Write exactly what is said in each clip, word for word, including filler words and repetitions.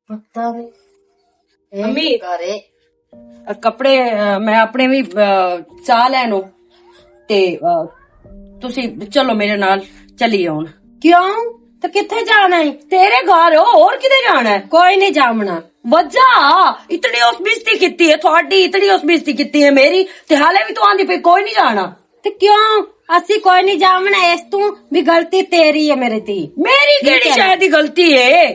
پتہ نہیں۔ امی، کپڑے، میں اپنے بھی چاہ لینو۔ تے تسی چلو میرے نال، چلیے ہن۔ کیوں؟ تے کتھے جانا ہے؟ تیرے گھر ہو، اور کدے جانا ہے؟ کوئی نہیں جامنا۔ وجہ؟ اتنی اس بےعزتی کیتی ہے تھوڑی، اتنی اس بےعزتی کیتی ہے میری، تے حالے بھی تو آندی پئی کوئی نہیں جانا۔ تے کیوں؟ اسی کوئی نہیں جامنا، اس تو بھی غلطی تیری ہے میرے تے۔ میری کیڑی شے دی غلطی ہے؟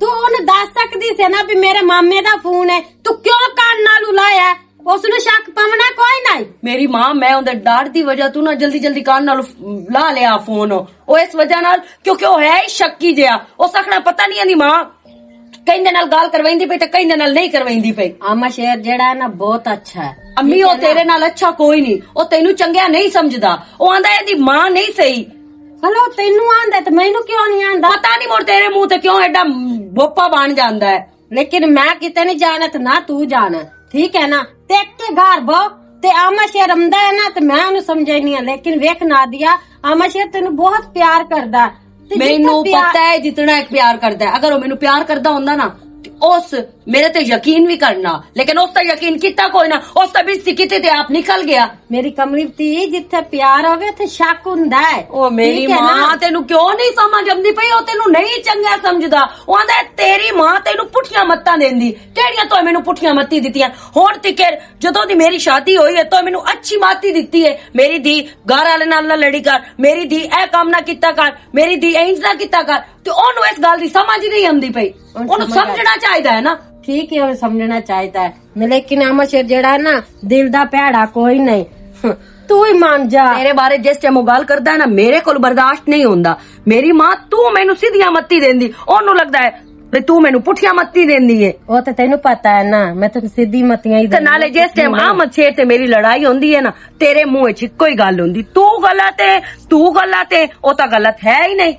تو انہوں دس سکدی سی نا بھی میرے مامے دا فون ہے، تو کیوں کان نال الایا؟ اس نوں شک پونا کوئی نہیں۔ میری ماں، میں اندر ڈر دی وجہ تو نا جلدی جلدی کان نال لا لیا فون۔ او اس وجہ نال، کیونکہ او ہے ہی شکی جیا۔ او سکھنا پتہ نہیں اندی ماں کہیں دے نال گل کرویندی پئی تے کہیں دے نال نہیں کرویندی پئی۔ آما شیر جیڑا ہے نا، بہت اچھا ہے۔ امی، او تیرے نال اچھا کوئی نہیں، او تینوں چنگیا نہیں سمجھدا۔ او آندا اندی ماں نہیں صحیح۔ چلو، تینوں آندا تے مینوں کیوں نہیں آندا؟ پتہ نہیں مڑ تیرے منہ تے کیوں ایڈا بوپا بن جاندا ہے۔ لیکن میں کتے نہیں جانا تے نہ تو جانا، ٹھیک ہے نا؟ تے اکے گھر بو، تے آما شیر امدا ہے نا، تے میں انہوں سمجھائی نہیں ہاں۔ لیکن ویکھ نادیا، آما شیر تینوں بہت پیار کردا۔ تے جتنا مینوں پیار پتہ ہے جتنا ایک پیار کردا ہے۔ اگر وہ مینوں پیار کردا ہوندا نا، تے اس میرے تے یقین بھی کرنا، لیکن اس تے یقین کیتا کوئی نہ۔ اس تے بےعزتی کیتی تے آپ نکل گیا۔ میری کملی تی، جتھے پیار ہوے، اتھے شک ہوندا ہے۔ او میری ٹھیک ہے نا؟ ماں، تینوں کیوں نہیں سمجھ آندی پئی؟ او تینوں نہیں چنگا سمجھدا۔ او آندا ہے، "تیری ماں تینوں پٹھیاں متاں دیندی۔" کیڑیاں تو مینوں پٹھیاں متی دتیاں؟ ہن تکر جدوں دی میری شادی ہوئی ہے، تو مینوں اچھی ماتی دتی ہے۔ میری دھی گھر والے نال نہ لڑی کر، میری دھی اے کام نہ کیتا کر، میری دھی اینج نہ کیتا کر۔ تے اونوں اس گل دی سمجھ نہیں آندی پئی۔ اونوں سمجھنا چاہیدا ہے نا۔ ٹھیک ہے، اونوں سمجھنا چاہیدا ہے۔ لیکن آما شیر جیڑا نا، دل دا پیڑا کوئی نہیں۔ تو ہی مان جا۔ تیرے بارے جس ٹائم وہ گل کردا ہے نا، میرے کول برداشت نہیں ہوندا۔ میری ماں، تو مینوں سیدھیاں متی دیندی، اونوں لگدا ہے تے تو مینوں پٹھیاں متی دیندی ہے۔ وہ تے تینوں پتہ ہے نا، میں تینوں سیدھی متیاں ہی تے نالے جس ٹائم احمد شیر تے میری لڑائی ہوندی ہے نا، تیرے منہ وچ کوئی گل ہوندی، تو غلط ہے، تو غلط ہے، وہ تاں غلط ہے ہی نہیں۔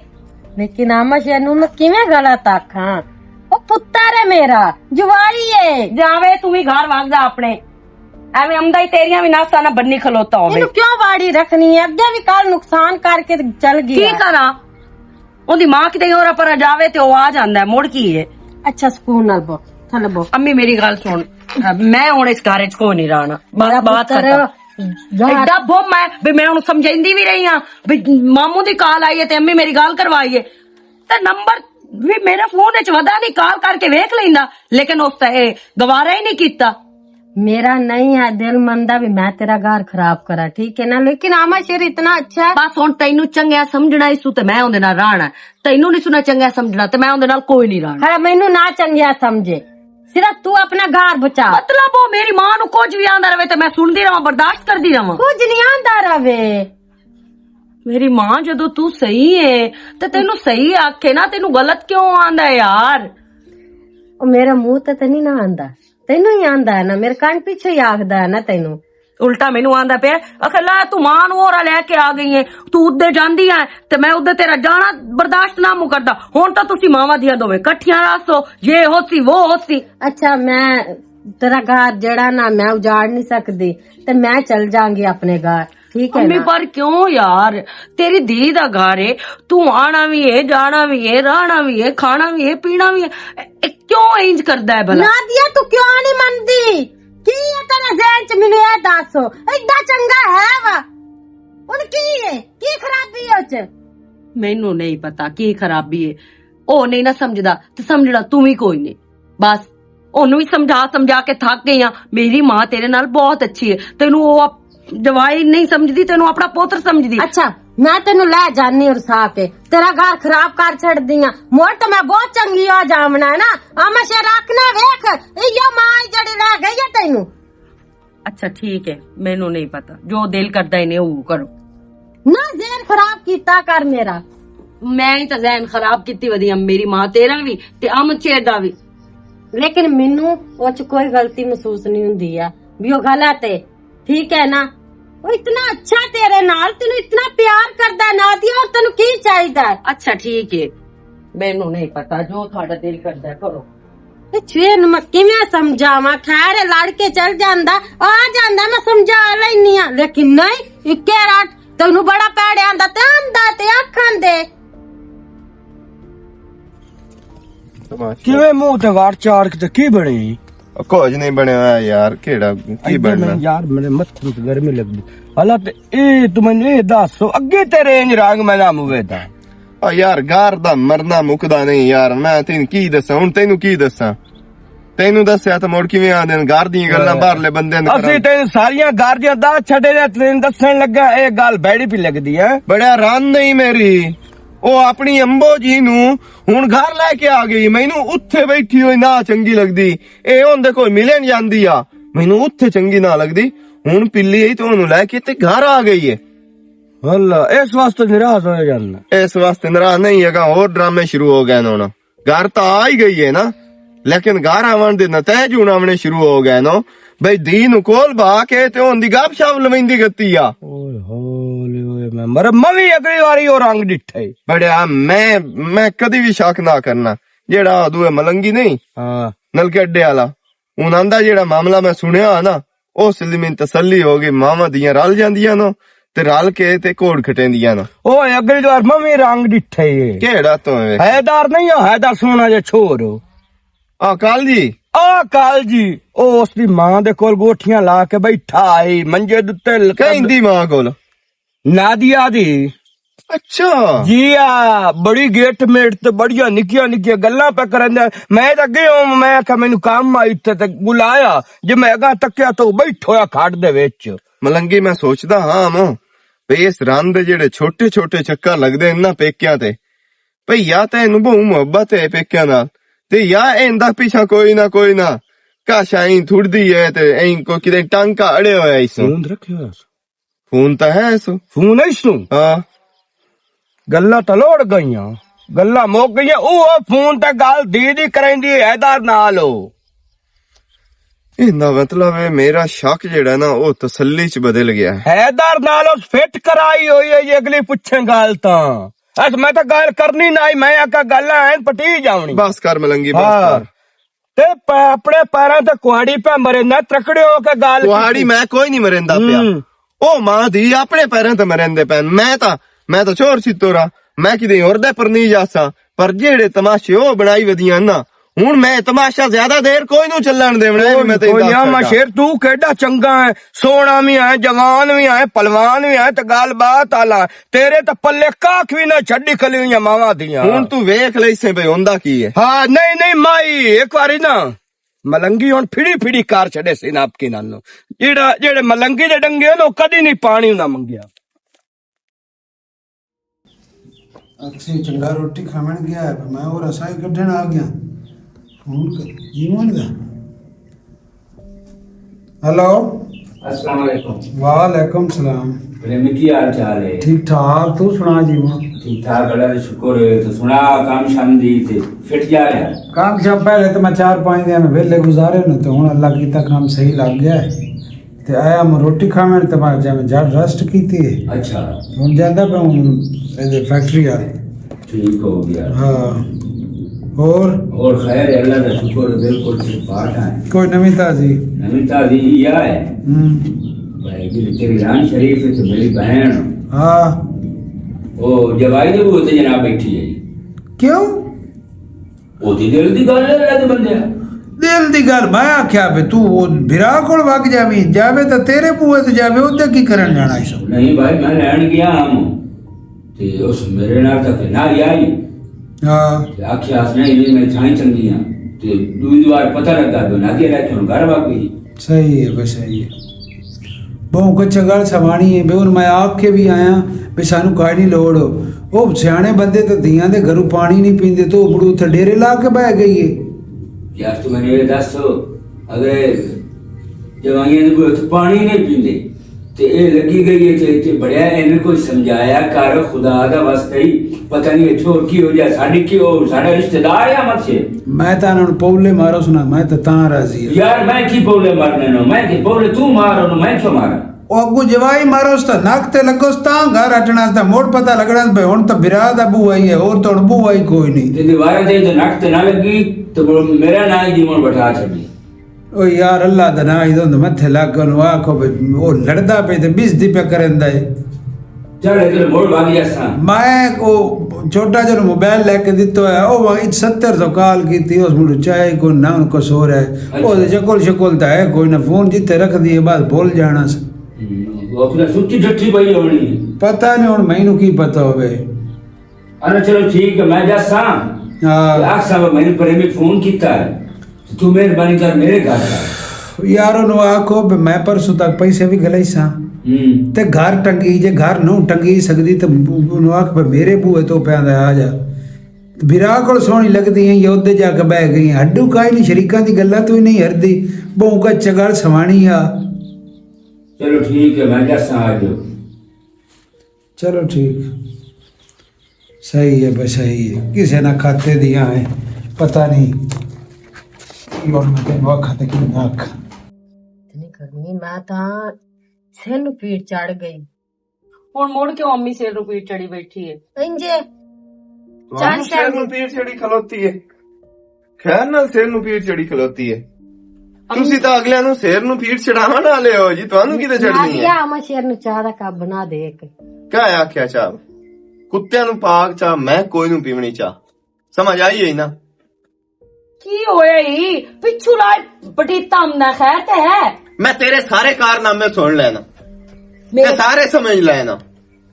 لیکن آما شیر نوں میں کیویں غلط آکھاں؟ او پتر ہے میرا، جوائی ہے۔ جاوے تو ہی گھر وگ جا اپنے۔ ایویں امدا ہی تیریاں وی ناساں نہ بنی کھلوتا ہووے۔ اینوں کیوں واڑی رکھنی ہے؟ اگے وی کل نقصان کر کے چل گیا۔ کی کراں؟ اوندی ماں کتے ہور پر جاوے تے او آ جاندا ہے، مڑ کی ہے؟ اچھا، سکون نال بو، تھلے بو۔ امی میری گل سن، میں ہن اس گھر وچ کوئی نہیں رہنا۔ بس میرا بات پتر ختم۔ یار۔ ایڈا بم ہے، بھی میں انہوں سمجھائی بھی رہی ہاں، بھی ماموں دی کال آئی ہے تے امی میری گل کروائی ہے۔ تے نمبر بھی میرے فون وچ ودا نہیں، کال کر کے ویکھ لیندا، لیکن اس تے گوارا ہی نہیں کیتا۔ میرا نہیں ہے دل مندا بھی میں تیرا گھر خراب کراں، ٹھیک ہے نا؟ لیکن آما شیر اتنا اچھا ہے۔ بس ہن تینوں چنگیا سمجھنا اس تے میں اوندے نال رہنا، تینوں نہیں سنا چنگیا سمجھنا تے میں اوندے نال کوئی نہیں رہنا۔ ہر مینوں نہ چنگیا سمجھے، صرف تو اپنا گھر بچا۔ مطلب وہ میری ماں نو کچھ بھی آندا رہے تے میں سنتی رہواں، برداشت کرتی رہواں؟ کچھ نہیں آندا رہے۔ میری ماں جدوں تو صحیح ہے تے تینوں صحیح آکھے نا، تینوں غلط کیوں آندا ہے یار؟ او میرا منہ تے تے نہیں نہ آندا، تینوں ہی آندا ہے نا، میرے کان پیچھے ہی آکھدا ہے نا تینوں۔ الٹا مینوں آندا پیا، "اکھے لا تو ماں نوں ہورا لے کے آ گئی ہے، تو ادھر جاندی ہے تے میں ادھر تیرا جانا برداشت نہ موں کردا۔" ہن تاں تسی ماواں دیاں دوویں کٹھیاں رہسو، یہ ہوسی وہ ہوسی۔ اچھا، میں تیرا گھر جڑا نا میں اجاڑ نہیں سکدی، تے میں چل جاں گی اپنے گھر، ٹھیک ہے امی، نا؟ پر کیوں یار؟ تیری دھی دا گھر ہے، تو آنا بھی ہے، جانا بھی ہے، رہنا بھی ہے، کھانا بھی ہے، پینا بھی ہے، اے کیوں انج کردا ہے بھلا؟ نادیا، تو کیوں نہیں مندی؟ کی ہے تیرے ذہن چ؟ مینوں اے دس، ایڈا چنگا ہے وا، ہن کی ہے؟ کی خرابی ہے اس چ؟ مینوں نہیں پتا کی خرابی ہے، او نہیں نہ سمجھدا تے سمجھنا تو بھی کوئی نہیں۔ بس، اونوں بھی سمجھا سمجھا کے تھک گئی ہاں۔ میری ماں تیرے نال بہت اچھی ہے، تینوں او اپ-، جوائی نہیں سمجھدی، تینوں اپنا پوتر سمجھدی۔ اچھا، میں تینوں لے جانی اور سا کے تیرا گھر خراب کر چھڑ دی ہاں۔ مڑ تے میں بہت چنگی ہو جاونا ہے نا۔ آ میں شیر آکھنا ویکھ، ایہو ماں ہی جڑی لے گئی ہے تینوں۔ اچھا ٹھیک ہے، مینوں نہیں پتا، جو دل کردا ہے نے او کرو۔ نہ ذہن خراب کیتا کر میرا۔ میں ہی تے ذہن خراب کیتی ودی ہاں، میری ماں تیرا بھی تے امن چیر دا بھی۔ لیکن مینوں او چ کوئی غلطی محسوس نہیں ہوندی ہے بھی او غلط ہے، ٹھیک ہے نا؟ وہ اتنا اچھا تیرے نال، تینوں اتنا پیار کردا ہے نادیا، اور تینوں کی چاہیدا ہے؟ اچھا ٹھیک ہے، مینوں نہیں پتا، جو تہاڈا دل کردا ہے کرو۔ اے چھوے نوں میں کیویں سمجھاواں؟ خیر ہے، لڑ کے چل جاندا، آ جاندا، میں سمجھا لینی ہاں، لیکن نہیں، اکے رٹ تینوں بڑا پیڑے آندا تے آندا تے آکھن دے۔ کیویں منہ تے وار چاڑ کے تے کی بنے؟ کچھ نہیں بنیا ہویا یار، کیڑا کی بننا؟ یار، میرے متھے تے گرمی لگدی۔ حالانکہ اے تو مینوں اے دس، اگے تیرے انج رنگ میں نہ موے دا۔ او یار، گار دا مرنا مکدا نہیں یار، میں تینوں کی دساں، ہن تینوں کی دساں؟ تینوں دسیا تے مڑ کیویں آندے نے؟ گار دیاں گلاں باہرلے بندے نے اسی کراں۔ تینوں ساریاں گار دیاں دا چھڈے نے، تینوں دسن لگا، اے گل بیڑی پی لگدی ہے۔ بڑا رن نہیں میری، او اپنی امبو جی نوں ہن گھر لے کے آ گئی، مینوں اتھے بیٹھی ہوئی نہ چنگی لگدی۔ اے ہن دے کوئی ملن جاندی آ، مینوں اتھے چنگی نہ لگدی۔ ہن پلی آئی تے اونوں لے کے تے گھر آ گئی ہے۔ واللہ، اس واسطے ناراض ہویا جانا۔ اس واسطے ناراض نہیں ہے، اگاں ہور ڈرامے شروع ہو گئے نے ہن۔ گھر تاں آ ہی گئی ہے نا، لیکن گھر آون دے نتائج ہن آونے شروع ہو گئے نو۔ بھئی، دھی نوں کول بہا کے تے ہن دی گپ شپ لویندی گتی آ۔ اوئے ہوئے، اوئے، میں مر-، میں وی اگلی واری او رنگ ڈٹھا ای۔ بڑیا، میں، میں کدی وی شک نہ کرنا۔ جیڑا دوئے ملنگی نہیں؟ ہاں۔ نلکے اڈے والا۔ انہاں دا جیڑا معاملہ میں سنیا نا، اس دی مین تسلی ہو گئی، ماواں دیاں رل جاندیاں نو تے رل کے تے کوڑ کھٹیندیاں نو۔ اوئے، اگلی وار میں وی رنگ ڈٹھے ای۔ کیڑا تو ہے؟ حیدر نہیں ہو، حیدر سونا جے چھوڑ ہو۔ آ کال جی۔ آ کال جی، او اس دی ماں دے کول گوٹھیاں لا کے بیٹھا آئی، منجے دتے لکا کہیں دی ماں کول؟ نادیا دی۔ اچھا۔ جی آ، بڑی گیٹ میٹ تے بڑیاں نکیاں نکیاں گلاں پہ کرن دے۔ میں تے گیا ہوں، میں آکھیا مینوں کام آئی تے، تے بلایا۔ جے میں اگاں تکیا تو بیٹھ ہویا کھٹ دے وچ۔ ملنگی میں سوچدا ہاں مو، بھئی اس رن دے جڑے چھوٹے چھوٹے چکر لگدے انہاں پیکیاں تے، بھئی یا تے اینوں بہوں محبت ہے پیکیاں نال، تے یا ایندا پیچھا کوئی نہ کوئی نہ کاشا این تھڑدی ہے تے این کوئی کدے ٹانکا اڑے ہویا اس۔ فون رکھیا ہویا اس؟ فون تاں ہے اس۔ فون ہے اس نوں؟ ہاں۔ گلاں تاں لوڑ گئیاں، گلاں مک گئیاں۔ او فون تے گل دی دی کریندی حیدر نال او۔ ایندا مطلب ہے میرا شک جڑا نا، او تسلی چ بدل گیا ہے۔ حیدر نال اس فٹ کرائی ہوئی ہے جی، اگلی پچھیں گل تاں۔ اس میں تاں گل کرنی نہ آئی، میں آکھیا گلاں این پٹی جاونی۔ بس کر ملنگی، بس ہاں۔ کر۔ تے پ-، اپنے پیراں تے کہاڑی پہ مرے نہ، ترکڑے ہو کے گل کہاڑی کیتی۔ میں کوئی نہیں مریندا پیا۔ ہوں۔ او ماں دی اپنے پیراں تے مرندے پین۔ میں تاں، میں تاں چور سی تورا، میں کدے ہور دے پر نہیں جاساں۔ پر جیڑے تماشے او بنائی ودیاں نا، ہن میں تماشا زیادہ دیر کوئی نوں چلن دیونا، اے وی میں تینوں کوئی دس نہ، سکدا۔ شیر، تو کیڈا چنگا ہے، سوہنا وی ہے، جوان وی ہے، پلوان وی ہے، تے گل بات آلا۔ تیرے تے پلے کاکھ وی نہ چھڈی کھلی ہوئیاں ماواں دیاں۔ ہن تو ویکھ لئی سے بھئی ہوندا کی ہے۔ ہاں، نہیں، نہیں، مائی، ایک واری نا ملنگی ہن پھڑی پھڑی کار چھڈے سی ناپکن نال۔ جیڑا، جیڑے ملنگی دے ڈنگے ہن، او کدی نہیں پانی انہاں منگیا۔ اکسی چنگا روٹی کھاون گیا ہے، پر میں اور اسائی کڈھن آ گیا۔ فون کر، جی مون دا۔ ہیلو۔ السلام علیکم۔ وعلیکم السلام۔ پریمی، کی حال چال ہے؟ ٹھیک ٹھاک، تو سنا جی مون؟ ٹھیک ٹھاک، اللہ دا شکر ہے۔ تو سنا، کام شام دی تے فٹ جا رہا؟ کام شام پہلے تو میں چار پانچ دن ویلے گزارے نے، تو ہن اللہ کیتا کام صحیح لگ گیا ہے۔ تے آیا میں روٹی کھاوݨ تے بعد جا میں جڑ ریسٹ کیتی ہے۔ اچھا۔ ہن جاندا پیا ہوں ایدے فیکٹری آ۔ ٹھیک ہو گیا۔ ہاں۔ اور؟ اور خیر ہے، اللہ دا شکر، بالکل ٹھیک ٹھاک ہے۔ کوئی نویں تازی؟ نویں تازی یہ ہے۔ ہوں۔ بھائی جی، تیری ران شریف ہے تو میری بہن۔ ہاں۔ او جوائی دے بوتے جناب بیٹھی ہے۔ کیوں؟ او تے دل دی گل ہے، اللہ دے بندے۔ دل دی گل، میں آکھیا بے تو او بھرا کول وگ جاویں، جاوے تے تیرے بوئے تے جاوے، اوتے کی کرن جانا اس؟ نہیں بھائی، میں لین گیا ہم۔ تے اس میرے نال تک نہ ہی آئی۔ ہاں۔ تے آکھیا اس نے، "نہیں، میں تھائی چنگی ہاں۔" تے دوئی دوار پتہ لگا جو نادیہ رہ کے ہن گھر وگ گئی۔ صحیح ہے، بس صحیح ہے۔ بہوں کچھ گل سوانی ہے، بے ہن میں آکھ کے بھی آیا، بے سانو کائی نہیں لوڑ۔ او سیانے بندے تے دیاں دے گھروں پانی نہیں پیندے، تو او بڑو اتھے ڈیرے لا کے بہ گئی ہے۔ یار، تو مینوں یہ دس، اگر جوائیاں دے کوئی اتھے پانی نہیں پیندے، تے اے لگی گئی ہے تے، تے بڑیا اینوں کوئی سمجھایا کر، خدا دا واسطہ ہی، پتہ نہیں اتھے اور کی ہو جائے، ساڈی کی ہو، ساڈا رشتہ دار ہے احمد سے۔ میں تاں انہاں نوں پولے مارو سنا، میں تاں تاں راضی ہاں۔ یار، میں کی پولے مارنے نو؟ میں کی پولے توں مار انہوں، میں کیوں مارا؟ او اگوں جوائی مارو اس تاں نک تے لگو اس تاں گھر ہٹنا اس تاں مڑ پتہ لگنا اس بھئی ہن تاں بھرا دا بو آئی ہے، اور تاں ہن بو آئی کوئی نہیں۔ تے دیوارہ تے جو نک تے نہ لگی، تے میرا نام ہی جیون بٹھا چھڈی۔ او یار، اللہ دا ناں ایدوں دے متھے لگ کے اونوں آکھو بھئی او لڑدا پئے تے بزتی پیا کریندا اے۔ چل، ادھر موڑ بھاگ جا سا۔ میں او چھوٹا جہا موبائل لے کے دتا ہوا، او ستر سو کال کیتی، اس مڑ چاہے کوئی نہ، ان کو سو رہا ہے۔ او اچھا۔ شکل شکل تے ہے کوئی نہ، فون جتے رکھ دیے، بس بھول جانا سا۔ ہوں، وہ اپنا سچی ڈٹھی پئی ہونی ہے۔ پتہ نہیں ہن مینوں کی پتہ ہوے۔ انا چلو ٹھیک ہے، میں جاساں۔ ہاں۔ تے آکھ سا، میں نے پرے میں فون کیتا ہے۔ تو مہربانی کر میرے گھر آ۔ یار، انہوں آکھو بھی میں پرسوں تک پیسے بھی گلے ساں۔ ہوں۔ تے گھر ٹنگی جے، گھر نوں ٹنگی سکدی تے انہوں آکھ بھی میرے بوئے تو پیا آ جا۔ بھرا کول سونی لگدی ہیں، یہ ادھر جا کے بہ گئی ہیں۔ ہڈو کائی نہیں، شریکاں دی گلاں تو ہی نہیں ہردی۔ بہوں کا چگل سوانی آ۔ چلو ٹھیک ہے، میں جاساں آ جاؤ۔ چلو ٹھیک۔ صحیح ہے بھائی، صحیح ہے۔ کسے نہ کھاتے دیاں ہیں، پتہ نہیں۔ کی ہن میں تینوں آکھاں تے کی نہ آکھاں۔ اتنی گرمی، میں تاں سر نوں پیڑ چڑھ گئی۔ ہن مڑ کیوں امی سر نوں پیڑ چڑھی بیٹھی ہے؟ انجے۔ تانوں چل سر نوں پیڑ چڑھی کھلوتی ہے۔ خیر نال سر نوں پیڑ چڑھی کھلوتی ہے۔ تسی تاں اگلیاں نوں سر نوں پیڑ چڑھاون والے ہو جی، تانوں کیتے چڑھنی ہے؟ نادیا، میں شیر نوں چاہ دا کپ بنا دے ایک۔ کیا آکھیا چاہ؟ کتیاں نوں پاک چاہ، میں کوئی نوں پیونی چاہ۔ سمجھ آئی ہے نا؟ کی ہویا ای؟ پچھو لائے پٹیتا ہمدا خیر تے ہے؟ میں تیرے سارے کارنامے سن لینا۔ تے سارے سمجھ لینا۔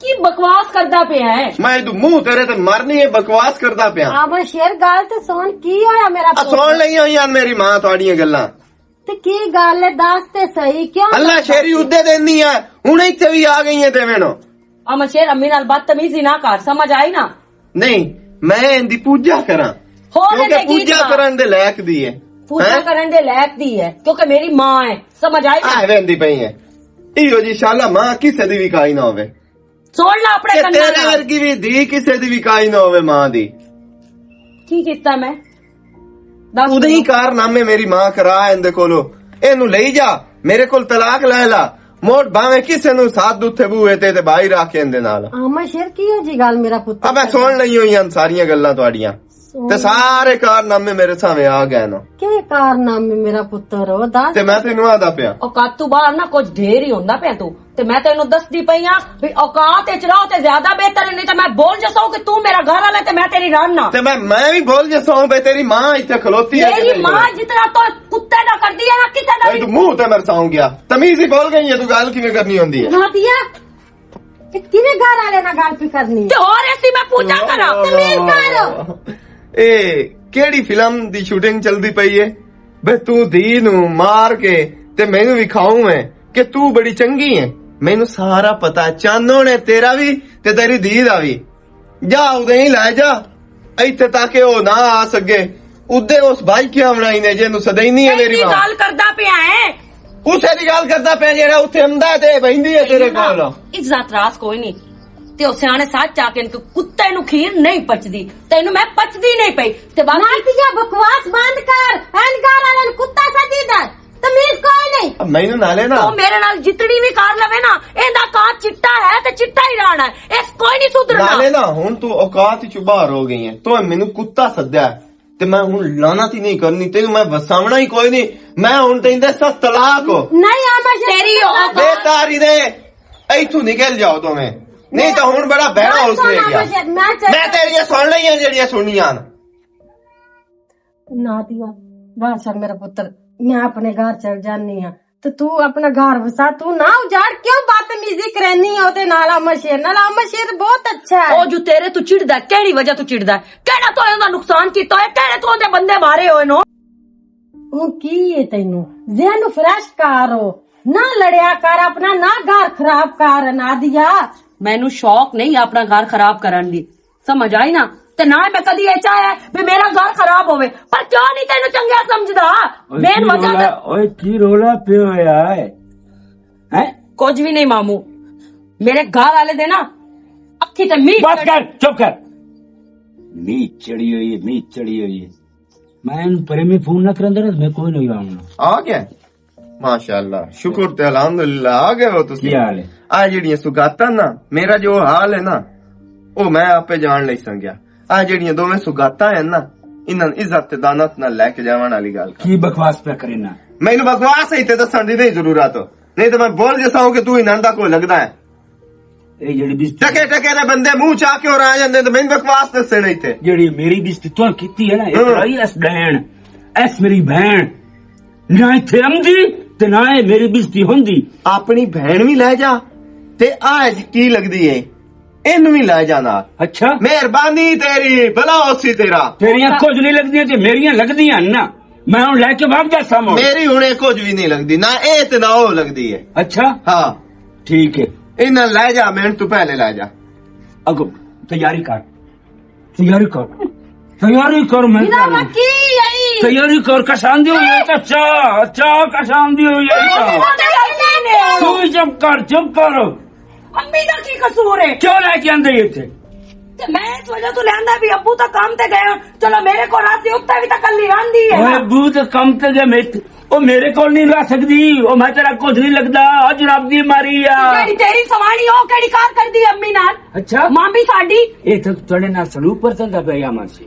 کی بکواس کردا پیا ہے؟ میں تو منہ تیرے تے مرنی ہے، بکواس کردا پیا۔ آ، میں شیر گل تے سن، کی ہویا میرا آ، پتر؟ سن لئی ہوئی آن میری ماں تہاڈیاں گلاں۔ تے کی گل ہے، دس تے صحیح، کیوں اللہ شیری ادے دینی ہے، ہن ایتھے بھی آ گئی ہے تے وینو۔ آ، میں شیر امی نال بدتمیزی نہ کر، سمجھ آئی نا؟ نہیں، میں ان دی پوجا کراں، ہور کیونکہ تے کی پوجا کراں؟ کرن دے لائق دی ہے۔ پوجا ہیں؟ کرن دے لائق دی ہے، کیونکہ میری ماں ہے، سمجھ آئی نا؟ آ ویندی پئی ہے۔ ایہو جی شالا ماں کسے دی وکائی نہ ہوے۔ سن لا اپنے تے کناں تیرے نال۔ ورگی وی دھی کسے دی وکائی نہ ہوے ماں دی۔ کی کیتا میں؟ دس اودے ہی مینوں۔ کارنامے میری ماں کرا ایندے کولو۔ اینوں لئی جا، میرے کول طلاق لے لا۔ موڑ باویں کسے نوں ساتھ دتھے بوئے تے، تے باہر آ کے ایندے نال۔ آما شیر، کی ہو جی گل میرا پتر ابے کردا؟ سن لئی ہوئی ہن ساریاں گلاں تہاڈیاں۔ سن۔ تے سارے کارنامے میرے سامنے آ گئے نا۔ کی کارنامے میرا پتر ہو؟ دس۔ تے میں تینوں آدا پیا۔ اوقات تو باہر نہ کچھ ڈھیر ہی ہوندا پیا تو۔ تے میں تینوں دسدی پئی آں بھی اوقات وچ رہو تے زیادہ بہتر ہے، نہیں تے میں بول جساں کہ تو میرا گھر والا تے میں تیری رن نہ۔ تے میں، میں بھی بول جساں بے تیری ماں ایتھے کھلوتی ہے کہ میری نہیں ماں کھلوتی؟ جتنا تو کتے دا کردی ہے نا، کسے دا اے تو منہ تے مرساؤں گیا۔ تمیز ہی بول گئی ہے، تو گل کیویں کرنی ہوندی ہے؟ نادیا، تے کیویں گھر والے نال گل پی کرنی ہے؟ تے ہور ایسی میں پوجا کراں؟ تمیز کر۔ اے کیڑی فلم دی شوٹنگ چلدی پئی ہے؟ بے تو دی نو مار کے تے مینوں وکھاؤں ہے کہ تو بڑی چنگی ہے۔ مینوں سارا پتا، چانو نے تیرا بھی تے تیری دی دا بھی۔ جا اودے ہی لے جا، ایتھے تاکہ او نہ آ سکے۔ اودے اس بھائی کیا بنائی نے جے نو سدائی نہیں ہے میری ایسی ماں۔ گل کردا پیا ہے۔ اسے دی گل کردا پیا جیڑا اتھے امدا تے بہندی ہے تیرے کول۔ عزت راس کوئی نہیں۔ تے او سیانے سچ آ کے ان کو کتے نو کھیر نہیں پچدی۔ تینوں میں پچدی نہیں پئی۔ تے باقی نادیا، بکواس بند کر۔ این گھر والے نو کتا سجی دا۔ تمیز کوئی نہیں۔ اب مینوں نالے نا۔ تو میرے نال جتنی بھی کار لوے نا، ایندا کان چٹا ہے تے چٹا ہی رہنا ہے۔ اس کوئی نہیں سدھرنا۔ نالے نا، ہن تو اوقات وچ باہر ہو گئی ہے۔ تو مینوں کتا سدیا ہے۔ تے میں ہن لعنت ہی نہیں کرنی، تینوں میں وساونا ہی کوئی نہیں۔ میں ہن تینوں دساں طلاق۔ نہیں، آما شیر تیری اوقات۔ بے تاری دے، ایتھوں نکل جاؤ تمہیں۔ نہیں تو ہن بڑا بہرا ہو سنے گیا۔ میں تیریاں سن لئیاں جڑیاں سننیاں نا۔ نادیا، بادشاہ میرا پتر، میں اپنے گھر چل جانی ہاں۔ تے تو اپنا گھر وسا، تو نہ اجاڑ، کیوں بدتمیزی کرنی ہے اوتے نال؟ آما شیر نال، آما شیر بہت اچھا ہے۔ او جو تیرے تو چڑھدا ہے، کیڑی وجہ تو چڑھدا ہے؟ کیڑا تو اوندا نقصان کیتا ہویا؟ کیڑے تو اوندے بندے مارے ہوئے نو؟ اون کی ہے تینوں؟ ذہن نو فریش کر، نہ لڑیا کر اپنا، نہ گھر خراب کر۔ نادیا، مینوں شوق نہیں اپنا گھر خراب کرن دی، سمجھ آئی نا؟ تے نہ میں کدی اے چاہیا بھی میرا گھر خراب ہوے، پر کیوں نہیں تینوں چنگا سمجھدا؟ اوئے مین کی وجہ رولا، تے اوئے کی رولا پیا ہویا ہے؟ ہیں؟ کچھ بھی نہیں مامو، میرے گھر والے دے نا اکھی تے میچ بس چڑھی۔ کر، چپ کر۔ میچ چڑھی ہوئی ہے، میچ چڑھی ہوئی ہے۔ میں ان پریمی فون نہ کرن دے نا، میں کوئی نہیں آؤں گا۔ آ گیا؟ ماشاءاللہ، شکر تے الحمدللہ، آ گئے ہو تسی۔ کی حال ہے؟ آ جڑیاں سگاتاں نا، میرا جو حال ہے نا، او میں آپے جان لئی سنگیا۔ آ جڑیاں دوویں سگاتاں ہیں نا، انہاں نوں عزت تے دانت نال لے کے جاون والی گل کر۔ کی بکواس پیا کرے نا؟ مینوں بکواس ہی تے دسن دی نہیں ضرورت، نہیں تے میں بول جسا ہوں کہ تو انہاں دا کوئی لگدا ہے۔ اے جڑی بس ٹکے ٹکے دے بندے منہ چا کے اور آ جاندے تے میں بکواس دسے نہیں تے۔ جڑی میری بس تو کیتی ہے نا، اے ہاں۔ ترائی اس بہن، اس میری بہن، نہ ایتھے آندی تے نہ اے میری بےزتی ہوندی۔ اپنی بہن وی لے جا تے آج کی لگدی اے، اینوں وی لے جا نال۔ اچھا۔ مہربانی تیری، بھلا ہوسی تیرا۔ تیریاں کچھ نہیں لگدیاں تے میریاں لگدیاں نا۔ میں ہن لے کے بھاگ جاساں مڑ۔ میری ہن اے کچھ وی نہیں لگدی، نہ اے تے نہ او لگدی اے۔ اچھا۔ ہاں۔ ٹھیک ہے۔ انہاں لے جا، میں تو پہلے لے جا۔ اگو، تیاری کر۔ تیاری کر۔ تیاری کر، میں بنا کر لوں۔ مکی آئی۔ تیاری کر، کسان دی ہوئی ہے، چا، چا کسان دی ہوئی ہے۔ تو ہی چپ کر، چپ کر۔ امی دا کی قصور ہے؟ کیوں لے کے آندے ایتھے؟ تے میں اس وجہ تو لیندا بھی ابو تو کام تے گئے ہن۔ چلو میرے کو راسی اتنا بھی تو کلی راندی ہے اوے نا۔ ابو تو کام تے گئے، میں، او میرے کول نہیں رہ سکدی، او میں تیرا کچھ نہیں لگدا، او جناب دی ماری آ۔ جیڑی تیری سوانی او کیڑی کار کردی امی نال؟ اچھا۔ مامی ساڈی۔ اے تے تہاڈے نال سلوک پرسن دا پیا ماسی۔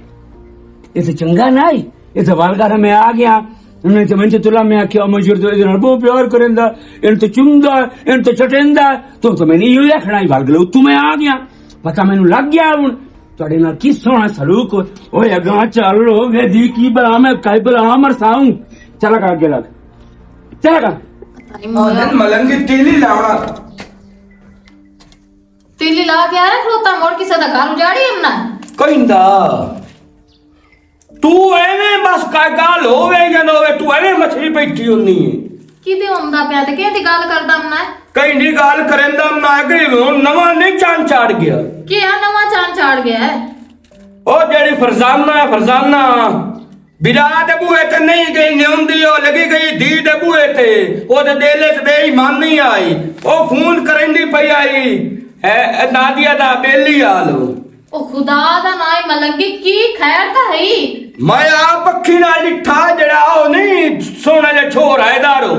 اے تے چنگا نہ ہی۔ اے تے والگار میں آ گیا۔ انہاں تے منجے تلا میں آکھیا، منجر تو اے نال بہت پیار کریندا، ان تے چوندا، ان تے چٹیندا۔ تو تو میں نہیں ہویا کھڑا ہی والگلو تو میں آ گیا۔ پتہ مینوں لگ گیا ہن۔ تہاڈے نال کی سوہنا سلوک ہوئے۔ اوے اگاں چل، او ویدی کی بلا میں کائی بلا مرساؤں۔ چل اگاں اگے لگ۔ چل اگاں۔ آدن ملنگ کی تیلی لاونا۔ تیلی لا کے آیا کھلوتا، مڑ کسے دا گھر اجاڑی ہم نہ۔ کہندا، تو ایویں بس کا گل ہووے یا نہ ہووے، تو ایویں مچھلی بیٹھی ہونی ہے۔ کدے ہوندا پیا تے کہندی گل کردا ہم نہ؟ کہیں دی گل کریندا ہم نہ، کہ ہن نواں نہیں چاند چاڑ گیا۔ کیا نواں چاند چاڑ گیا ہے؟ او جیڑی فرزانہ ہے، فرزانہ بلا دے بوئے تے نہیں گئی، نیوندی او لگی گئی دھی دے بوئے تے۔ او دے دل وچ بے ایمانی آئی۔ او فون کریندی پئی آئی، اے نادیہ دا بیلی آ لو۔ او خدا دا نام ملنگی، کی خیر تاں ہئی؟ میں آپ اکھی نال ڈٹھا، جڑا او نہیں سونا جا چھوہر حیدر او۔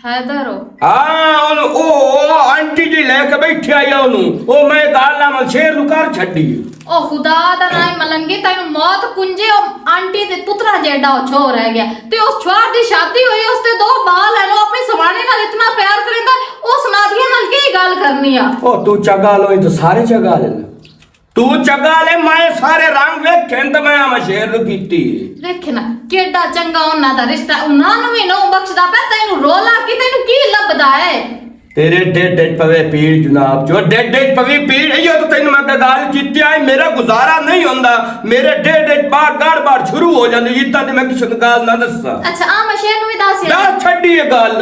حیدر او؟ ہاں، او، او آنٹی جی لے کے بیٹھے آئی اونوں۔ او میں گال نال شیر نوں کر چھڈی۔ او خدا دا نام ملنگی، تینوں موت کنجے، او آنٹی دے پترا جیڈا او چھوہر رہ گیا۔ تے اس چھوہر دی شادی ہوئی، اس تے دو بال ہیں، او اپنی سوانے نال اتنا پیار کریندا، اس نادیہ نال کی گل کرنی آ؟ او تو چگا لو، اے تو سارے چگا لے۔ تو چگا لے، میں سارے رنگ ویکھن تے میں آواں شیر نوں کیتی۔ ویکھ نا، کیڈا چنگا انہاں دا رشتہ، انہاں نوں وی نو بخشدا پیا، تینوں رولا کی، تینوں کی لبدا ہے؟ تیرے ڈیڈ ڈیڈ پوے پیڑ جناب، جو ڈیڈ ڈیڈ پوی پیڑ، ایہو تو تینوں میں گال کیتی آئی، میرا گزارا نہیں ہوندا، میرے ڈیڈ ڈیڈ باڑ گاڑ باڑ شروع ہو جاندی، اتنا تے میں کسے نوں گال نہ دساں۔ اچھا، آ مشین نوں وی دس یار۔ دس چھڈی اے گل،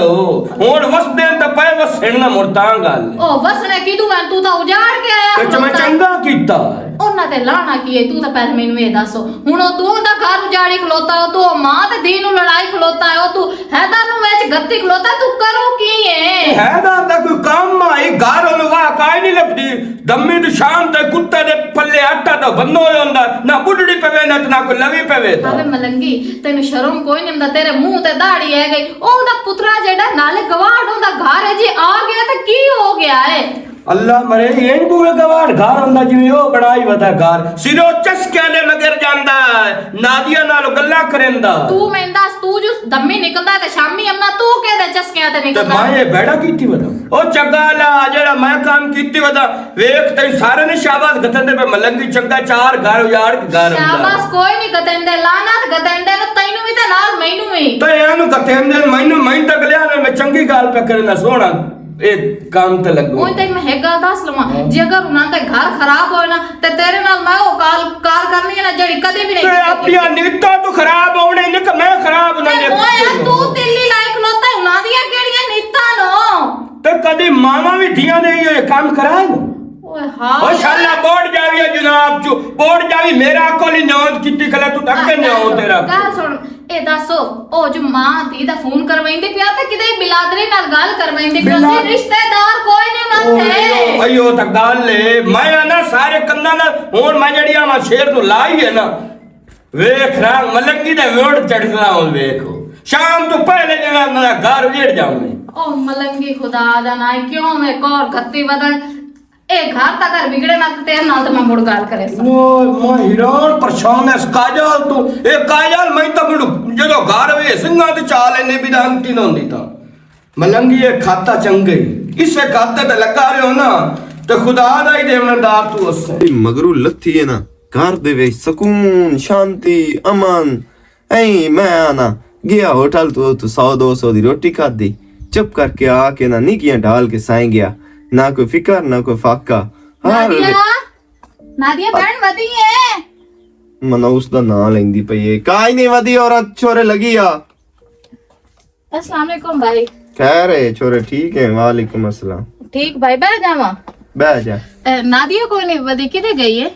ہن وسدے تے پے وسن نہ مڑ تاں گل۔ او وسنے کیدوں ہے؟ تو تاں اجاڑ کے آیا تے میں کھلوتا ہے۔ چنگا کیتا ہے۔ انہاں تے لانا کی ہے؟ تو تاں پہلے مینوں اے دس، ہن او تو دا گھر اجاڑی کھلوتا ہے، او تو ماں تے دھی نوں لڑائی کھلوتا ہے، او تو حیدر نوں وچ گتی کھلوتا ہے، تو کرو کی ہے؟ حیدر دا کوئی کم آئی، گھر انہوں واہ کائی نہیں لبدی۔ دمی دی شام تے کتے دے پلے آٹا دا بندو ہویا ہوندا، نہ بڈڑی پوے، نہ تے نہ کوئی لوی پوے دا۔ آوے ملنگی، تینوں شرم کوئی نہیں ہوندا، تیرے منہ تے داڑھی ہے گئی۔ او دا پترا جیڑا نالے گواڑ ہوندا گھر ہے جی، آ گیا تے کی ہو گیا ہے؟ اللہ مرے، این بوے گواڑ گھر ہوندا جویں او بنائی ودا گھر۔ سرو چسکیاں دے مگر جاندا ہے، نادیہ نال گلاں کریندا۔ تو میں دس، تو جو دمی نکلدا تے شامی امنا تو کے دے چسکیاں تے تے نکلدا؟ میں یہ بیڑا کیتی ودا۔ او چگا لا، جیڑا میں کام کیتی ودا۔ ویکھ، تیں سارے نے شاباش گھتن دے پے، ملنگی چنگا چار گھر اجاڑ کے گھر ہوندا۔ شاباش کوئی نہیں گھتن دے، لعنت گھتن دے نو، تینوں وی تے نال مینوں وی۔ تے اینوں گھتن دے، مینوں، میں تک لیا نا، میں چنگی گل پہ کرنا، سوہنا، اے کام تے لگو۔ اوئے تے میں ایک گل دس لواں، ہاں۔ جے اگر انہاں دے گھر خراب ہوئے نا، تے تیرے نال میں او کال، کار کرنی ہے نا، جیڑی کدے بھی نہیں تے کیتی۔ اپنی نیتاں تو خراب ہونے نے کہ میں خراب نہ تے نے۔ اوئے تو تیلی لائق نو، تے انہاں دیاں کیڑیاں نیتاں نو؟ تے کدی ماواں وی دھیاں نے یہ کام کرائے نو؟ اوئے ہاں۔ او شالا بورڈ جاوی ہے جناب چو، بورڈ جاوی میرا کول ہی نیوند کیتی کھلا، تو تک کے نیو تیرا۔ گل سن، اے دسو، او جو ماں دھی دا فون کرویندے پیا تے کدے بلادری نال گل کرویندے پیا سی، بلا- رشتہ دار کوئی نہیں انہاں تے۔ او، ایو تے گل اے، میں آنا سارے کناں نال، ہن میں جڑی آواں شیر نو لائی ہے نا، ویکھ رہا ملنگی دے ویوڑ چڑھنا ہن ویکھو۔ شام تو پہلے جڑا میں گھر اجڑ جاؤں۔ او ملنگی خدا دا ناں، کیوں میں کور گھتی ودن؟ اے گھر تا گھر بگڑے نہ تے تیرے نال تے میں مڑ گل کرے سا۔ وہ، میں حیران پریشان اس کاجل تو۔ اے کاجل، میں تا مڑ جدو گھر وی سنگاں تے چال اینے بھی دان کی نہ ہوندی تا۔ ملنگی اے کھاتا چنگے۔ اسے کھاتے تے لگا رہے ہو نا۔ تے خدا دا ہی دیوݨ دار تو اس۔ مگرو لتھی ہے نا، گھر دے وچ سکون، شانتی، امن۔ ایں میں آنا گیا ہوٹل تو، تو سو دو سو دی روٹی کھادی۔ چپ کر کے آ کے نہ نکیاں ڈال کے سائیں گیا۔ نہ کوئی فکر، نہ کوئی فاقہ۔ ہر نادیہ، ویلے نادیہ بہن ودی ہے۔ منا اس دا نام لیندی پئی ہے۔ کائی نہیں ودی عورت چھوڑے لگی آ۔ السلام علیکم بھائی۔ خیر ہے چھوڑے، ٹھیک ہے؟ وعلیکم السلام۔ ٹھیک بھائی، بہ جاواں؟ بہ جا۔ اے، نادیہ کوئی نہیں ودی، کدے گئی ہے؟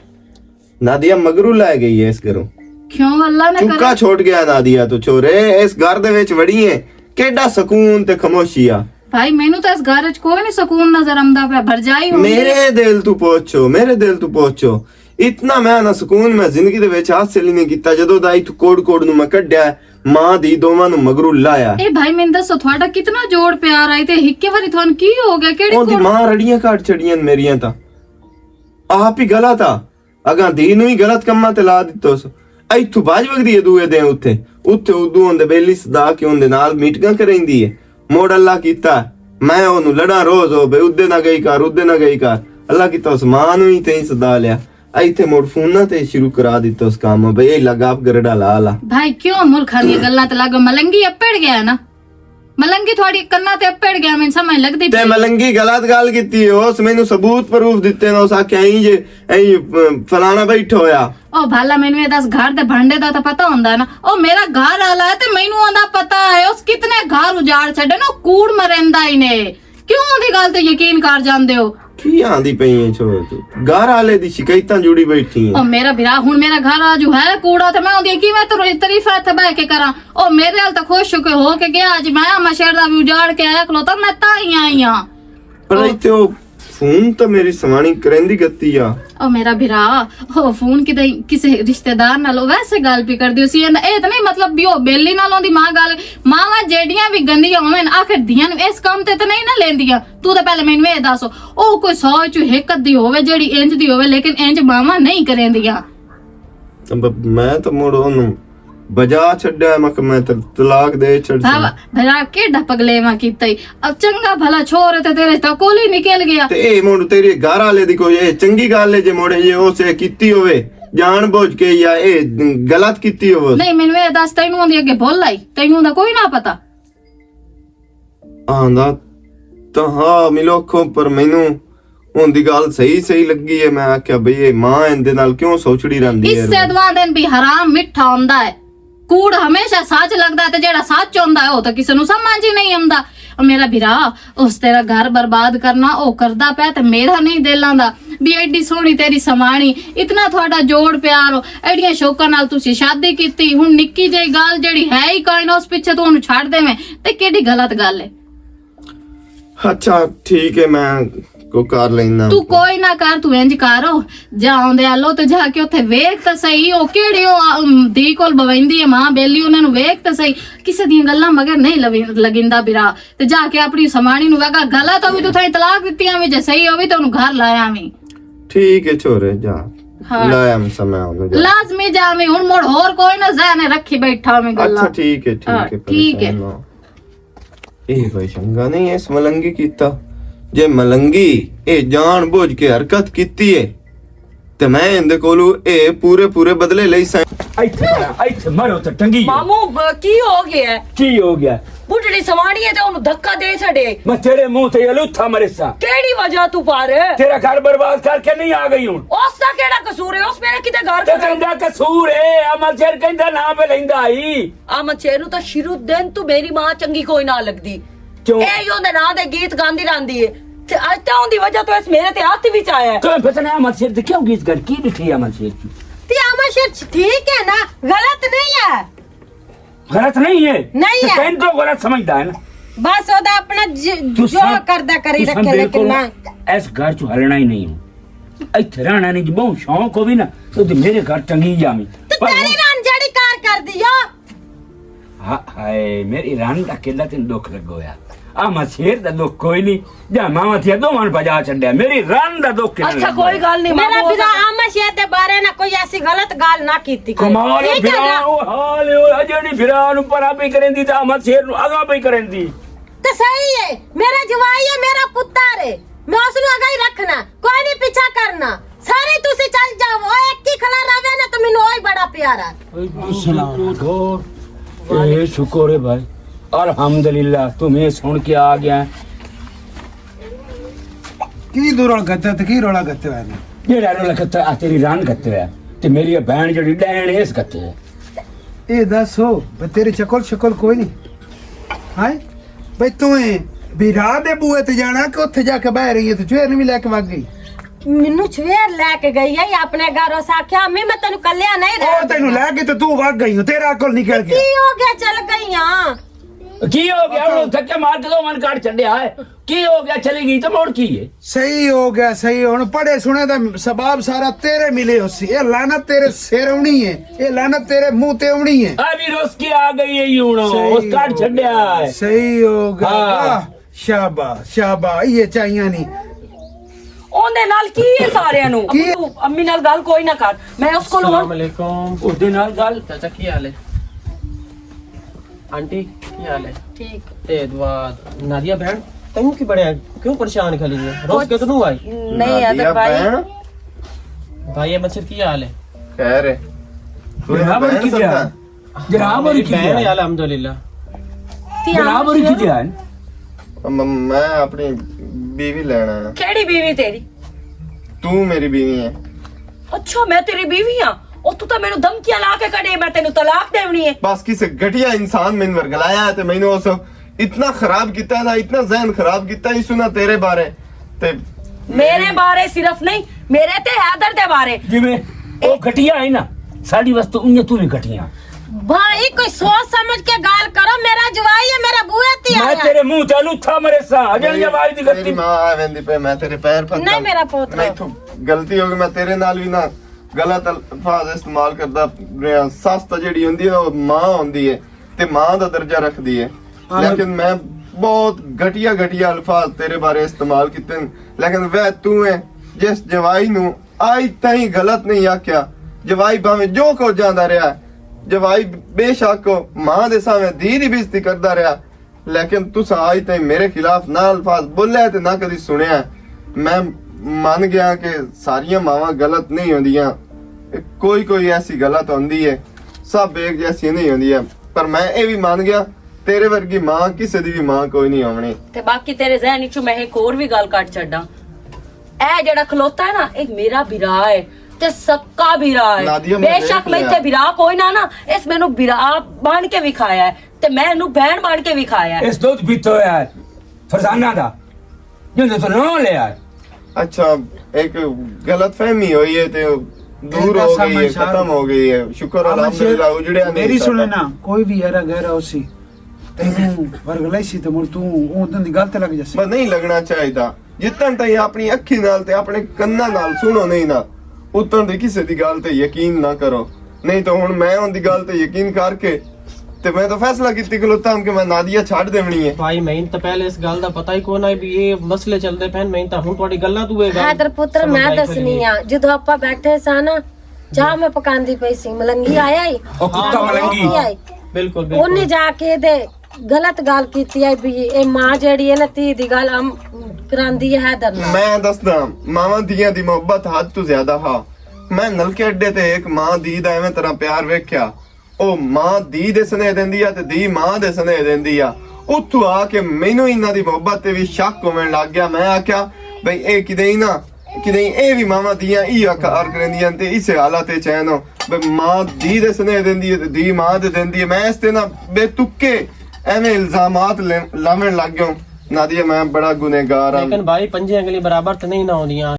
نادیہ مگرو لے گئی ہے اس گھروں۔ کیوں، اللہ نے چکا کرے۔ چھوٹ گیا نادیہ تو چھوڑے، اس گھر دے وچ وڑی ہے، کیڈا سکون تے خاموشی آ۔ بھائی، مینوں تے اس گھر وچ کوئی نہیں سکون نظر آمدا پیا، بھرجائی ہوندی ہے۔ میرے دل تو پوچھو، میرے دل تو پوچھو، اتنا میں نہ سکون میں زندگی دے وچ حاصل ہی نہیں کیتا۔ جدوں دا ایتھوں کوڑ کوڑ نوں میں کڈیا، ماں دی دوواں نوں مگرو لایا۔ اے بھائی، مینوں دسو، تہاڈا کتنا جوڑ پیار آئی تے ہکے واری تہانوں کی ہو گیا؟ کیڑی اون دی کوڑ؟ ماں رڑیاں کٹ چھڑیاں میریاں تاں۔ آپ ہی غلط آ۔ اگاں دی نوں ہی غلط کماں تے لا دتو سو۔ ایتھوں بھج وگدی ہے دوئے دے اتھے۔ اتھے اردو ہوندے بیلی صدا کے ہوندے نال میٹنگاں کریندی ہے۔ موڑ اللہ کیتا، میں اونوں لڑاں روز، او بے ادے نہ گئی کر، ادے نہ گئی کر۔ اللہ کیتا اس ماں نوں ہی تے ہی صدا لیا۔ ایتھے موڑ فوناں تے شروع کرا دتا اس کام، بے اے لگا آپ گرڑا لا لا۔ بھائی، کیوں ملکاں دیاں گلاں تے لگ؟ ملنگی اپڑ گیا نا۔ ملنگی تھوڑی کناں تے اپڑ گیا، مینوں سمجھ لگدی تے پئی۔ ملنگی غلط گل کیتی ہے، اس مینوں ثبوت پروف دتے نے، اس آکھیا ایں جے، ایں فلانا بیٹھا ہویا۔ او بھالا، مینوں اے دس، گھر دے بھانڈے دا تاں پتہ ہوندا نا۔ او میرا گھر والا ہے تے مینوں اوندا پتہ ہے، اس کتنے گھر اجاڑ چھڈے نا، کوڑ مریندا ہی نے۔ کیوں اودی گل تے یقین کر جاندے ہو؟ کی آندی پئی ہے چھوڑ تو؟ گھر والے دی شکایتاں جڑی بیٹھی ہیں۔ او میرا بھرا، ہن میرا گھر والا جو ہے کوڑا، تے میں اوندی کیویں تر-، تعریفاں اتھے بہ کے کراں؟ او میرے ال تاں خوش ہو کے، ہو کے گیا، اج میں آما شہر دا وی اجاڑ کے آیا کھلوتا، میں تاں ہی آئی ہاں۔ پر او ایتھے او فون تاں میری سوانی کریندی گتی آ۔ او میرا بھرا، او فون کدے کسے رشتہ دار نال، او ویسے گل پی کردی سی، ایندا اے تاں نہیں مطلب بھی او بیلی نال اوندی ماں گل، ماواں جیڑیاں وی گندیاں ہوون، آخر دیاں نوں اس کام تے تاں نہیں نہ لیندیاں۔ تو تے پہلے مینوں اے دس، او کوئی سو چوں ہک ادھی ہووے جیڑی انج دی ہووے، لیکن انج ماواں نہیں کریندیاں۔ ب-، میں تاں مڑ اونوں بجا چھڈیا، میں کہ میں تے طلاق دے چھڈ ساں۔ بھلا، بھلا کیڈا پگلیواں کیتا ای؟ اب چنگا بھلا چھوڑ تے تیرے تاں کول ہی نکل گیا۔ تے اے مڑ تیرے گھر والے دی کوئی اے چنگی گل ہے جے مڑ اے اس اے کیتی ہووے، جان بوجھ کے یا اے غلط کیتی ہووے؟ نہیں، مینوں اے دس، تینوں اوندے اگے بھول آئی؟ تینوں دا کوئی نہ پتا؟ آندا تاں ہا ملوکھو، پر مینوں اون دی گل صحیح صحیح لگی ہے۔ میں آکھیا، "بھئی، اے ماں ایندے نال کیوں سوچڑی رہندی ہے؟" اس سے دعا دن بھی حرام مٹھا ہوندا ہے۔ کوڑ ہمیشہ سچ لگدا ہے، تے جیڑا سچ ہوندا ہے، او تاں کسے نوں سمجھ ہی نہیں آوندا۔ او میرا بھرا، اس تیرا گھر برباد کرنا، او کردا پیا تے میرا نہیں دل آندا۔ بھی ایڈی سوہنی تیری سماݨی، اتنا تہاڈا جوڑ پیار ہو، ایڈیاں شوقاں نال تسی شادی کیتی، ہن نکی جئی گل جیڑی ہے ہی کوئی نہ، اس پچھے تو اونوں چھڈ دیویں، تے کیڑی غلط گل ہے؟ اچھا، ٹھیک ہے، میں کو کر لینا۔ تو کوئی نہ کر، تو انج کر، او جا اوندے آلو تے جا کے اوتھے ویکھ تے صحیح، او کیڑی او، ام، دی کول بویندی ہے ماں بیلی، انہاں نوں ویکھ تے صحیح۔ کسے دیاں گلاں مگر نہیں لوی-، لگیندا بھرا۔ تے جا کے اپنی سماݨی نوں ویکھا، غلط ہووی تو تھائی طلاق دتی آوی، جے صحیح ہووی تے اونوں گھر لایا آوی۔ ٹھیک ہے چھوڑے، جا۔ ہاں۔ لایا میں سمے آوی، جا۔ لازمی جا آوی، ہن مڑ ہور کوئی نہ ذہن رکھی بیٹھا آوی گلاں۔ اچھا، ٹھیک ہے، ٹھیک ہاں، ہے، ٹھیک ہے۔ پریشان نہ ہو۔ اے بھائی چنگا نہیں اس ملنگی کیتا۔ جے ملنگی اے جان بوجھ کے حرکت کیتی ہے، تے میں ایندے کولوں اے پورے پورے بدلے لئی سائیں۔ ایتھے، ایتھے مرو تے ٹنگی ہو۔ مامو، ب-، کی ہو گیا ہے؟ کی ہو گیا؟ بڈھڑی سواڑی ہے تے اونوں دھکا دے چھڑے۔ میں تیرے منہ تے یہ لوتھا مرے سا۔ کیڑی وجہ تو پار؟ تیرا گھر برباد کر کے نہیں آ گئی ہوں۔ اس دا کیڑا قصور ہے؟ اس میرا کتے گھر تے خراب تیندا قصور ہے، عمل چیر کہندا نہ پہ لیندا آئی۔ آ مچھیر نوں تاں شروع دن تو میری ماں چنگی کوئی نہ لگدی۔ کیوں؟ اے ہی اوندے ناں دے گیت گاندی رہندی ہے۔ تے اج تاں اوندی وجہ تو اس میرے تے ہاتھ وچ آیا ہے۔ تو پتہ نہیں احمد شیر تے کیوں گیت گن کی ڈٹھی احمد شیر کی؟ تے احمد شیر ٹھیک ہے نا، غلط نہیں ہے۔ غلط نہیں ہے۔ نہیں تے ہے۔ تین تو غلط سمجھدا ہے نا۔ بس او دا اپنا ج-، تو جو سب، کردا کری تو سب رکھے، لیکن بالکل میں اس گھر چوں ہلنا ہی نہیں ہوں۔ ایتھے رہنا نہیں، جے بہوں شوق ہووی نا، تو تے میرے گھر ٹنگی جاویں۔ تے پر تیری ہن رن جڑی کار کردی او۔ ہا-، ہائے، میری رن دا کلا تین دکھ لگا ہویا۔ احمد شیر دا دکھ کوئی نہیں، جا ماما تھی دوواں بجا چھڈیا۔ میری رن دا دکھ کلا اچھا، لگا کوئی ہویا۔ گل نہیں، میرا مامو بھرا احمد شیر دے بارے نہ کوئی ایسی غلط گل نہ کیتی کرے۔ کمال ہے ٹھیک ہے بھرا، نا؟ او حال ہے، او اجے نہیں بھرا نوں پرا پئی کریندی تے احمد شیر نوں اگا پئی کریندی۔ تے صحیح ہے، میرا جوائی ہے، میرا پتر ہے۔ میں اس نوں اگاں ہی رکھنا، کوئی نہیں پیچھا کرنا۔ سارے تسی چل جاؤ، او ایک ہی کھلا رہے نا تو مینوں اوہی بڑا پیارا۔ السلام علیکم۔ اے شکر ہے بھائی، الحمدللہ، تمہیں سن کے آ گیا۔ کی دو رول کرتے ہو؟ تے کی رولا کرتے ہوئے نے؟ جیڑا رولا کرتا آ تیری ران کرتے ہوئے، تے میری بہن جڑی ڈین اس کرتے ہوئے۔ اے دس ہو، بھئی تیری شکل، شکل کوئی نہیں۔ ہائے؟ بھئی تو اے بھی رات دے بوئے تے جانا کہ اتھے جا کے بہ رہی ہے، تے چویر نہیں لے کے وگ گئی؟ مینوں چویر لے کے گئی ہے اپنے گھر، اس آکھیا، "امی، میں تینوں کلیا نہیں او رہن تینوں دینا۔" لے کے تے تو وگ گئی ہو، تیرا عقل نکل گیا۔ کی ہو گیا؟ چل گئی ہاں۔ کی ہو گیا؟ ہن تھکے مار کے دو من کاٹ چھڈیا ہے۔ کی ہو گیا؟ چلی گئی تے مڑ کی ہے؟ صحیح ہو گیا، صحیح۔ ہن پڑھے سنے دا ثواب سارا تیرے ملے ہو سی۔ اے لعنت تیرے سر آونی ہے، اے لعنت تیرے منہ تے آونی ہے۔ آ بھی رس کے آ گئی ہے یوں، اس صحیح کاٹ ہو چھڈیا گیا، ہے۔ صحیح ہو گیا۔ ہاں۔ واہ، شاباش، شاباش، یہ چاہیے نہیں۔ اوندے نال کی ہے ساریاں نوں؟ کی؟ ابو، امی نال گل کوئی نہ کر۔ میں اس کول ہن السلام علیکم۔ اس دے نال گل۔ چاچا، کی حال ہے؟ آنٹی، کی حال ہے؟ ٹھیک۔ اے دعا، نادیہ بہن، تینوں کی بڑے، کیوں پریشان کھڑی ہے؟ روز کچھ کدنوں آئی؟ نہیں، نادیہ ادر بھائی۔ بہن؟ بھائی احمد سر، کی حال ہے؟ خیر ہے۔ تو جناب، بہن کی سمجھا؟ جناب، میری اور کی بہن ہے، جان؟ الحمدللہ۔ تی جناب، اور کی آمد جان؟ م-، میں اپنی بیوی لینا ہے۔ کیڑی بیوی تیری؟ تو میری بیوی ہے۔ اچھا، میں تیری بیوی ہاں؟ او تو تاں مینوں دھمکیاں لا کے کڈے، میں تینوں طلاق دیونی ہے۔ بس کسے گھٹیا انسان مینوں ورگلایا ہے تے مینوں اس اتنا خراب کیتا ہے نا، اتنا ذہن خراب کیتا ہے اس نے تیرے بارے۔ تے میرے بارے صرف نہیں، میرے تے حیدر دے بارے۔ جویں او گھٹیا ہے نا، ساڈی واسطے اونجے تو بھی گھٹیا۔ بھائی، کوئی سوچ سمجھ کے گال کرو، میرا جوائی ہے، میرا بوئے تے میں آیا۔ تیرے منہ تے لوتھا مرے سا، اجے نہیں، آواز دی تیری غلطی۔ ماں آ ویندی پئی، میں تیرے پیر پھنداں۔ نہیں، میرا پوترا۔ میں اتھوں غلطی ہو گئی، میں تیرے نال بھی نہ غلط الفاظ استعمال کردا رہیا۔ سس تاں جیڑی ہوندی ہے، او ماں ہوندی ہے تے ماں دا درجہ رکھدی ہے۔ ہاں۔ لیکن میں بہت گھٹیا گھٹیا الفاظ تیرے بارے استعمال کیتے نے۔ لیکن وہ تو ہے جس جوائی نو آج تائیں غلط نہیں آکھیا۔ جوائی بھاویں جو کو جاندا رہیا ہے، جوائی بے شک ماں دے سامنے دھی دی بےزتی کردا رہیا، لیکن تساں آج تائیں میرے خلاف نہ الفاظ بولے تے نہ کدی سنیا۔ میں من گیا کہ ساریاں ماواں غلط نہیں ہوندیاں، کوئی کوئی ایسی غلط ہوندی ہے، سب ایک جیسی نہیں ہوندی ہے۔ پر میں اے بھی من گیا، تیرے ورگی ماں کسے دی بھی ماں کوئی نہیں ہونی۔ تے باقی تیرے ذہن وچوں میں ایک اور بھی گل کٹ چھڈاں۔ اے جڑا کھلوتا ہے نا، اے میرا بھرا ہے تے سکا بھرا ہے۔ نادیہ، میں بے دیکھ شک میں لیا۔ تے بھرا کوئی نہ نا، اس مینوں بھرا بن کے وکھایا ہے تے میں اینوں بہن بن کے وکھایا ہے۔ اس دودھ پیتا ہویا ہے فرزانہ دا، جیندے تو نہ لیا ہے۔ اچھا، ایک غلط فہمی ہوئی ہے تے دور ہو گئی ہے، ختم ہو گئی ہے۔ شکر الحمدللہ، اجڑیا نہیں میری ساڈا۔ سنے نا، کوئی بھی ایرا گہرا ہو سی، تینوں ورگ لئی سی تے مڑ توں اون دی گل تے لگ جاسی۔ بس نہیں لگنا چاہیدا۔ جتن تائیں اپنی اکھی نال تے اپنے کناں نال سنو نہیں نا، اتن تائیں کسے دی گل تے یقین نہ کرو۔ نہیں تو ہن میں ان دی گل تے یقین کر کے تے میں تو فیصلہ کیتی کھلوتا ہم کہ میں نادیہ چھڈ دیونی ہے۔ بھائی، میں تو پہلے اس گل دا پتہ ہی کوئی نہ بھی یہ مسئلے چلدے پین۔ میں تو ہن تہاڈی گلاں تو یہ گل حیدر پتر، سمجھ میں آئی دسنی کھڑی ہے۔ آ، جدوں آپاں بیٹھے ساں نا، چاہ میں پکاندی پئی سی، ملنگی آیا ہی۔ او کتا ملنگی۔ آیا ہی۔ بالکل، بالکل۔ انہیں جا کے دے غلط گل کیتی ہے بھی اے ماں جیڑی ہے نا، تھی دی گل ام کراندی ہے حیدر نال۔ میں دسدا، ماواں دیاں دی محبت حد تو زیادہ ہا۔ میں نلکے اڈے تے ایک ماں دی دا ایویں طرح پیار ویکھیا۔ او ماں دی دے سنے دیندی آ تے دی ماں دے سنے دیندی آ۔ اتھوں آ کے مینوں انہاں دی محبت تے وی شک ہوون لگ گیا۔ میں آکھیا، "بھئی، اے کدے ہی نہ، کدے ہی اے وی ماواں دیاں ای اکھ ار کریندیاں تے اسے حالت اچ ہن۔ بھئی، ماں دی دے سنے دیندی ہے تے دی ماں دے دیندی ہے۔" میں اس تے نہ بے تکے ایویں الزامات لے-، لاون لگ گیا۔ نادیہ، میں بڑا گنہگار ہاں۔ لیکن بھائی، پنجے انگلی برابر تے نہیں نہ ہوندیاں۔